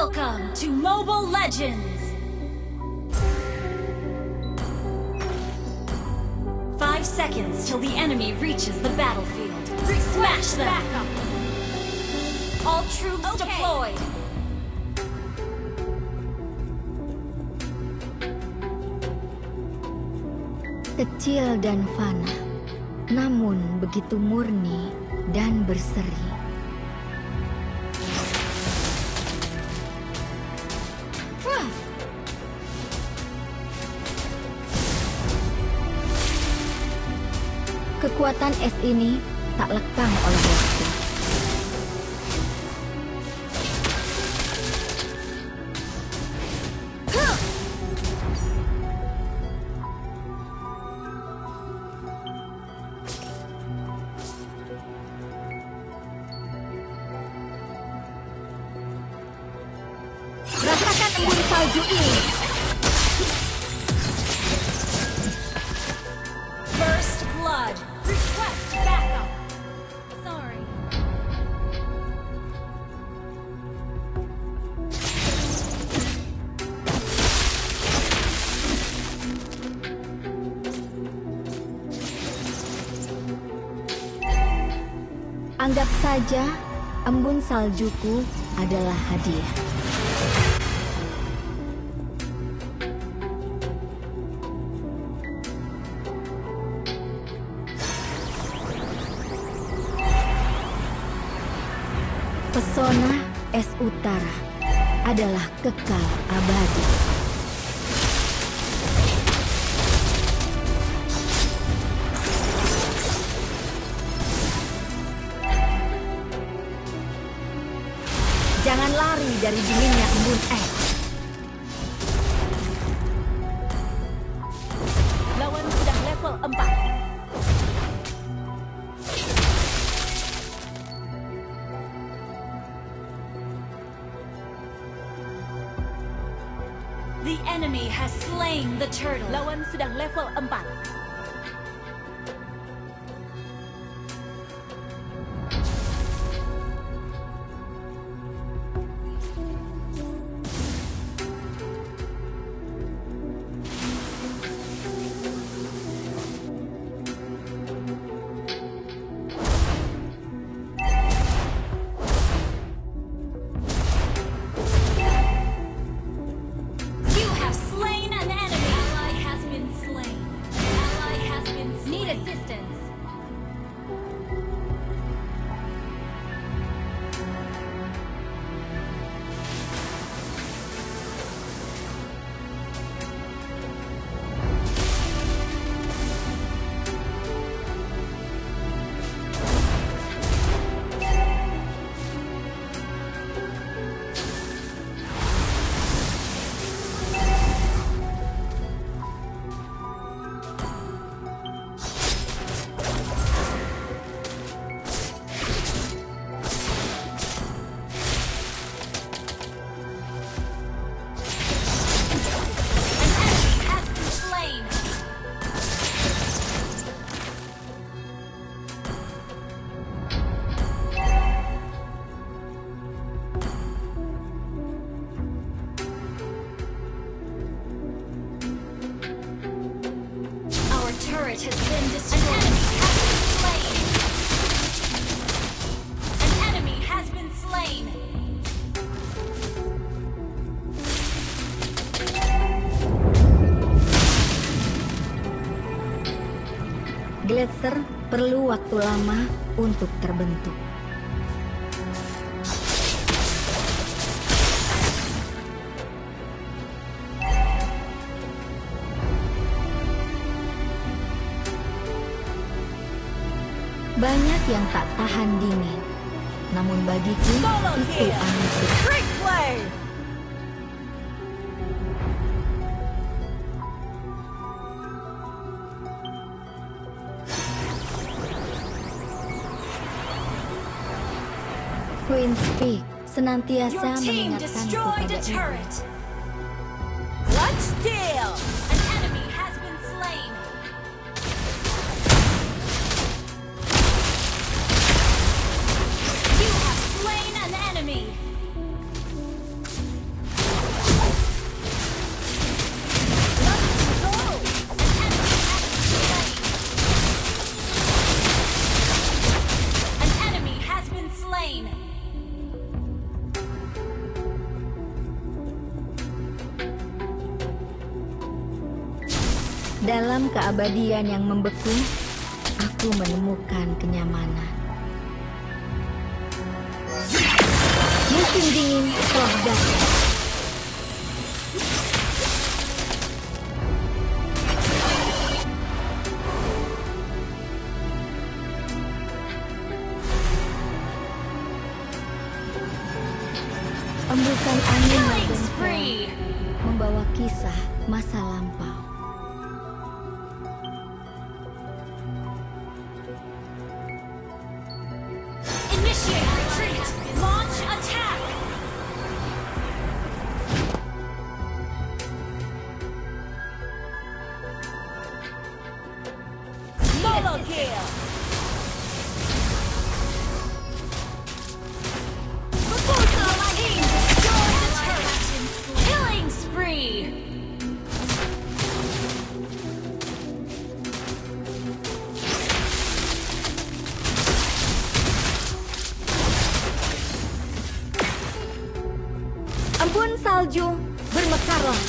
Welcome to Mobile Legends! 5 seconds till the enemy reaches the battlefield. Smash them! Backup. All troops Okay. deployed! Kecil dan fana, namun begitu murni dan berseri. Wah! Kekuatan es ini tak lekang oleh waktu. Rasakan embun salju ini. First blood! Request backup! Sorry. Anggap saja embun saljuku adalah hadiah. Pesona es utara adalah kekal abadi. Jangan lari dari dinginnya embun es. Lawan sudah level 4. The enemy has slain the turtle. Lawan sedang level 4. You have slain an enemy. Ally has been slain. Ally has been slain. Need assistance. An enemy has been slain. Our turret has been destroyed. An enemy has been slain. An enemy has been slain. Gletser perlu waktu lama untuk terbentuk. Banyak yang tak tahan dingin, namun bagiku Solo itu kill. anugerah. Great play. Queen's Peak senantiasa Your team mengingatkanku destroyed a pada ibu. turret. Clutch deal. An enemy has been slain. You have slain an enemy. keabadian yang membeku, aku menemukan kenyamanan. Musim dingin telah datang. Embusan angin Killing Northern spree. membawa kisah masa lampau. Initiate retreat. Launch attack. Solo kill. Team destroyed the turret. Killing spree. Embun salju, bermekarlah.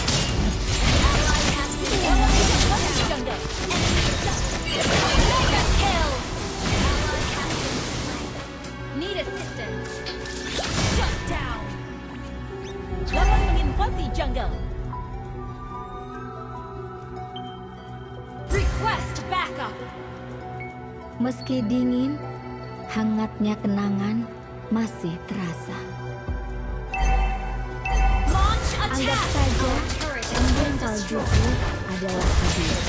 Ally has been Invasi jungle. Mega kill. Ally has been slain. Need assistance. Shut down. Lawan menginvasi jungle. Request backup. Meski dingin, hangatnya kenangan masih terasa. Launch Anggap attack. saja Our turret has embun been destroyed. saljuku adalah hadiah.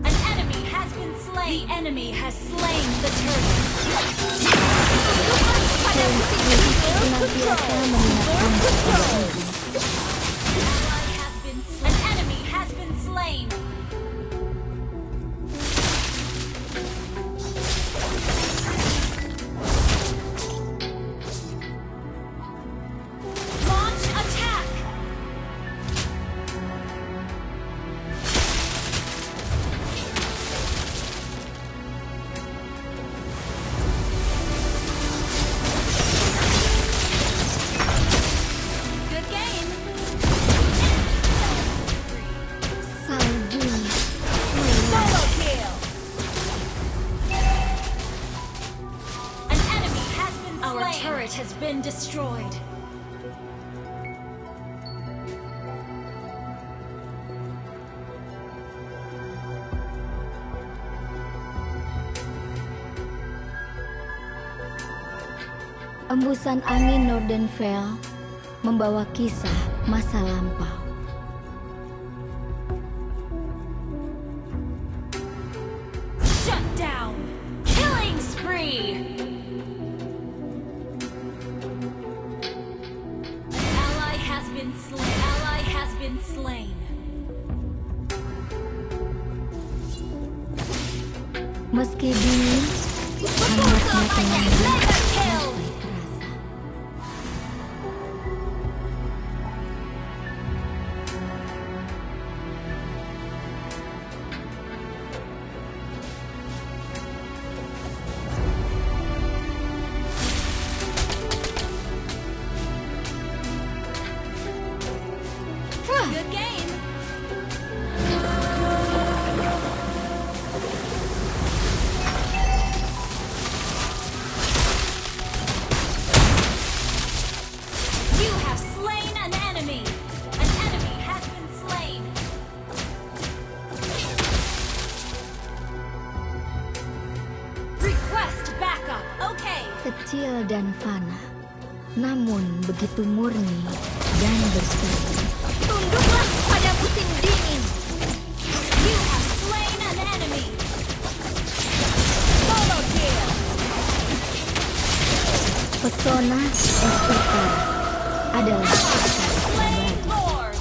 An enemy has been slain. The enemy has slain the turtle. Pada musim Senantiasa mengingatkanku pada ibu. Ally has been slain. An enemy has been slain. Launch attack. Good game. Saljunya Solo kill. An enemy has been slain. Our turret has been destroyed. Embusan angin Northern Vale membawa kisah masa lampau. Shut down. Killing spree. An ally has been slain. Ally has been slain. Meski dingin, hangatnya kenangan Mega kill. masih terasa. Good game. You have slain an enemy. An enemy has been slain. Request backup. Okay. Kecil dan fana, namun begitu murni dan bersih. Tunduklah pada musim dingin. You have slain an enemy. Solo kill. Pesona es utara adalah Slain Lord.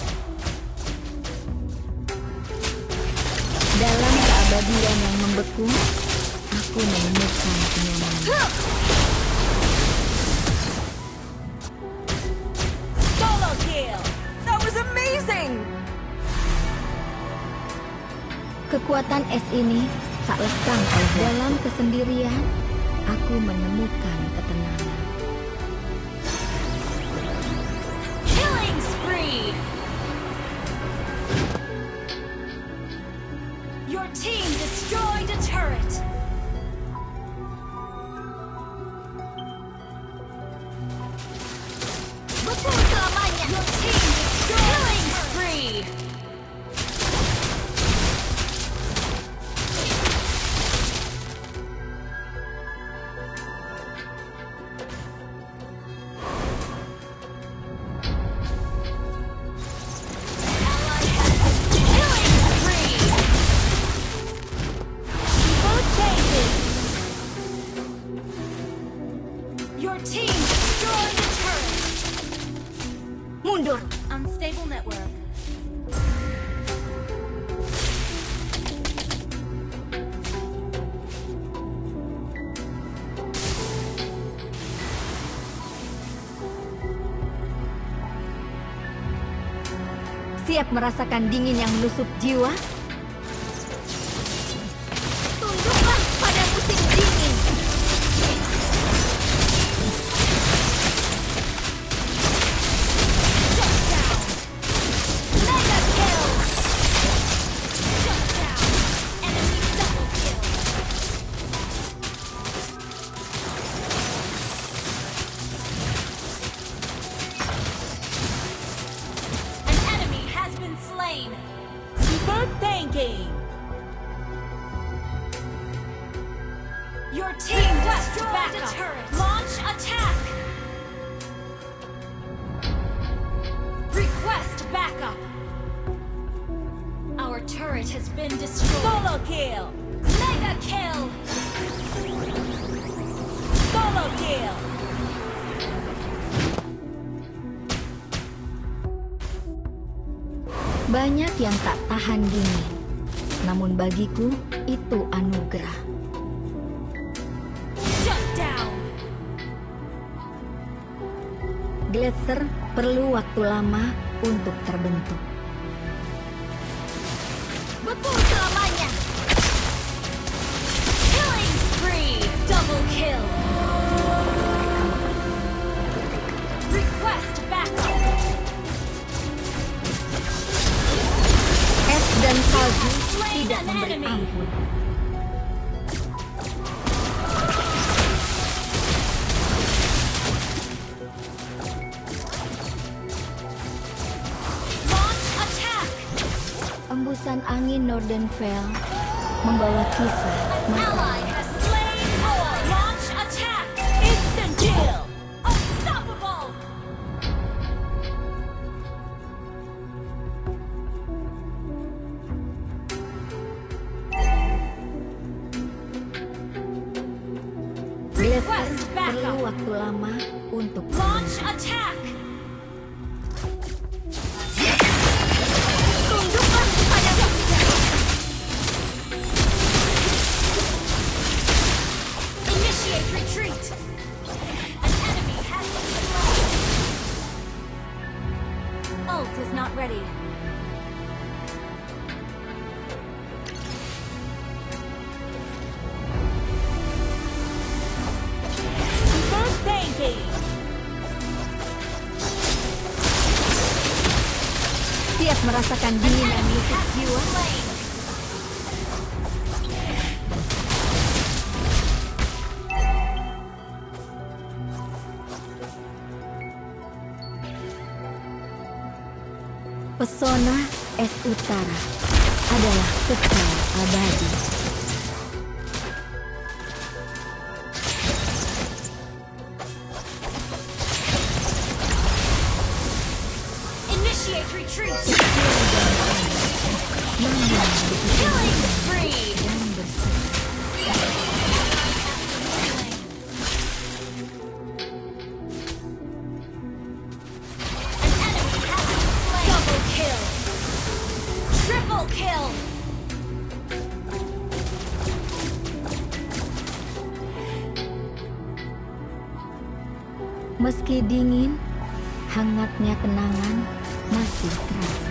dalam keabadian yang membeku, aku menemukan kenyamanan. Kekuatan es ini tak lekang oleh dalam kesendirian, aku menemukan ketenangan. Killing spree. Your team destroyed a turret. Beku selamanya. Your team destroyed. Killing spree. Ally has been killing spree. Super tanking. Your team destroyed a turret. Mundur. Unstable network. Siap merasakan dingin yang menusuk jiwa? Tunduklah pada musim dingin. Shut down. Mega kill. Shut down. Enemy double kill. An enemy has been slain. Super tanking. Your team destroyed a turret. Launch attack. Request backup. Our turret has been destroyed. Solo kill. Mega kill. Solo kill. Banyak yang tak tahan dingin. Namun bagiku itu anugerah. Shut down. Gletser perlu waktu lama untuk terbentuk. Beku selamanya. Killing spree. Double kill. Request backup. Es dan salju Slain tidak an memberi enemy. Ampun. Launch attack. Embusan angin Northern Vale membawa kisah An masa ally has slain all. Launch attack. Instant kill. Unstoppable. Gletser Request perlu backup. waktu lama untuk Launch attack. Tunduklah pada musim Initiate retreat. An enemy has been slain. Ult is not ready. Super tanking. Siap merasakan dingin yang Enemy menusuk has been jiwa? slain. Pesona es utara adalah kekal abadi. Initiate retreat. Namun begitu Killing spree. dan bersih. Slain. An enemy has been slain. Double kill. Triple kill. Meski dingin, hangatnya kenangan masih terasa.